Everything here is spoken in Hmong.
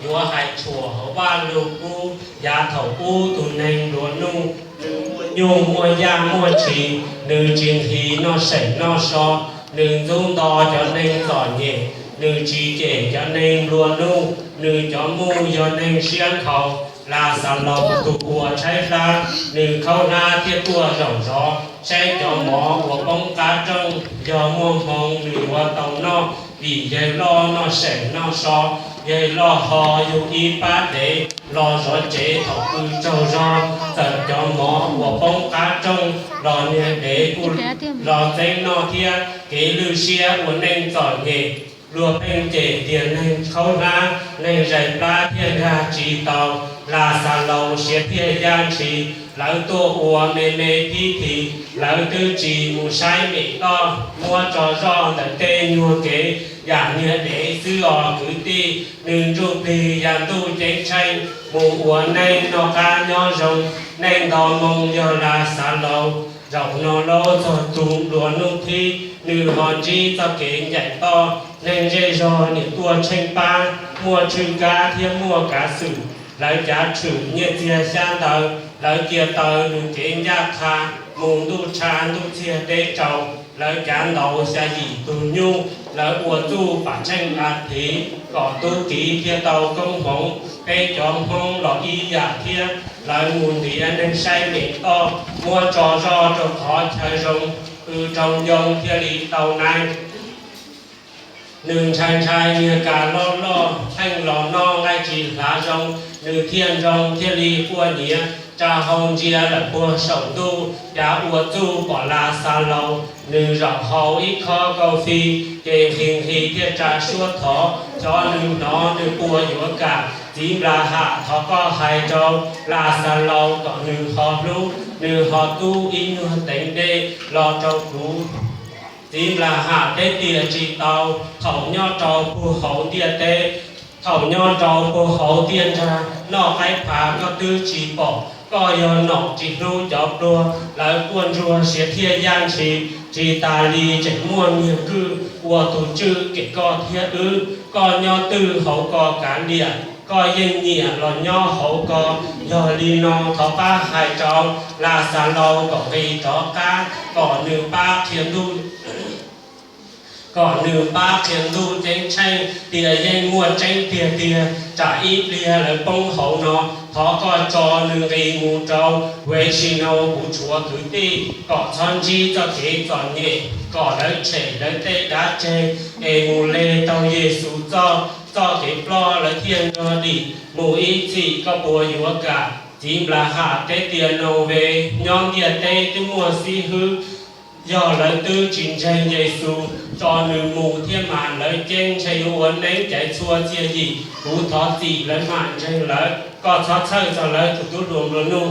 yuav hais tshuam hauv Vaj Lug Kub. Yav thaum ub tus neeg nplua nuj, nws muaj nyuj muaj yaj muaj tshis, nws tsis nqhis noj seem noj so, nws ntxub nto cov neeg txom nyem, nws tsis cem cov neeg nplua nuj, nws cov muj yog neeg siab nkhaus. Laxalaus tus uas tshaib plab, nws khaub hlab thiaj tuaj zaum zov, saib cov mov uas poob qab rooj, yog muaj hmoo nws yuav tau noj. Vim yawg loj noj seem noj so, yawg loj ho yug ib pab dev los zov tsev thaum pw tsaug zog, txawm cov mov uas poob qab rooj los niag dev kuj los txeeb noj thiab. Kev lwj siab ua neej txom nyem, luag pheej cem tias neeg khaub hlab, neeg zais plab thiaj nkag tsis tau. Laxalaus siav thiaj yaj ntshis, lawv tuaj ua me me thib this, lawv twb tsis mus saib mem toj, muab tso zoj ntawm tej nyuag kev, yam niag dev xwb os kwv tij. Nws ntsuj plig ya ntuj ceeb tsheej, mus ua neej noj qab nyob zoo. Neej nto moo yog Laxalaus, zaum no laub txog tus nplua nuj thib, nws ho ntsib txoj kev ncaim toj. Neeg zej zog niam tuaj tsheej pab, muaj tswj kab thiab muaj kav xwm, lawv cav tshwm nyiaj txiag xyab ntawv, lawv cia taw nws kev ncaj qha, mus ntuj tshav ntuj txiag deb tsau. Lawv cav ntaus xya yim tus nyuj, lawv ua txuj pam tsheej a thiv, kom tub kiv thiaj tau koob hmoov. Peb cov Hmoob los ib yam thiab, lawv mus ntiav neeg saib mem toj, muab tso zoj rau qhov chaw zoo, pw rau ncoo thiaj li tau nais. Nws ntshai ntshai niag kas loj loj, pheej los noj nqaij tsis hlav zoo, nws thiaj ntsoog thiaj li quaj nyiav, tsa hau ntsia lawm puag saum ntuj, cav ua txuj pom Laxalaus, nws zaum hau ib khob kauj fi, ces nqhis nqhis thiaj tsa suab thov, xyov nws hnov nws puas yuav kam. Txiv Nplas Ham, thov koj hais rau Laxalaus kom nws ho hlub, nws ho tub ib nyuag teev dej los rau kuv. Txiv Nplas Ham teb tias tsis tau, thaum nyob rau puag hauv ntiaj teb, thaum nyob rau puag hauv tiaj nrag noj qaib phav koj twb tsis pom, koj yog nom tsis hlub cov pluag. Lawv quaj ntsuag siav thiaj yaj ntshis, tsis tas li tseem muaj niag kwj ua tus tswj kem koj thiab wb, koj nyob twj hauv ko kav liam, koj yeej nyiam los nyob hauv ko. Yog li no thov pab hais rau Laxalaus kom nqis rov qab, kom nws pab qhia ntuj, kom nws pab qhia ntuj ceeb tsheej tias yeej muaj tseeb tiag tiag. Tsam ib pliag lawv poob hauv no, thov koj tso nws nqis mus rau Fresno kuv tshuav kwv tij, kom txhob ntsib txoj kev txom nyem, kom lawv tshem lawv tej dab tseg es mus le taug Yexus txoj, txoj kev ploj lawv thiaj nrog dim mus ib txhis. Koj puas yuav kam? Txiv Nplas Ham teb tias no ve, nyob ntiaj teb twb muaj xib hwb, yog lawv twb tsis ntseeg Yexus, tso nws mus thiab mas lawv ceeb ntshe yuav ua neeb caiv txhua txhiaj yim. Kuv thov txim lawv mam ntseeg lawv, koj txhob txhawj txog lawv tus tub hluas nplua nuj.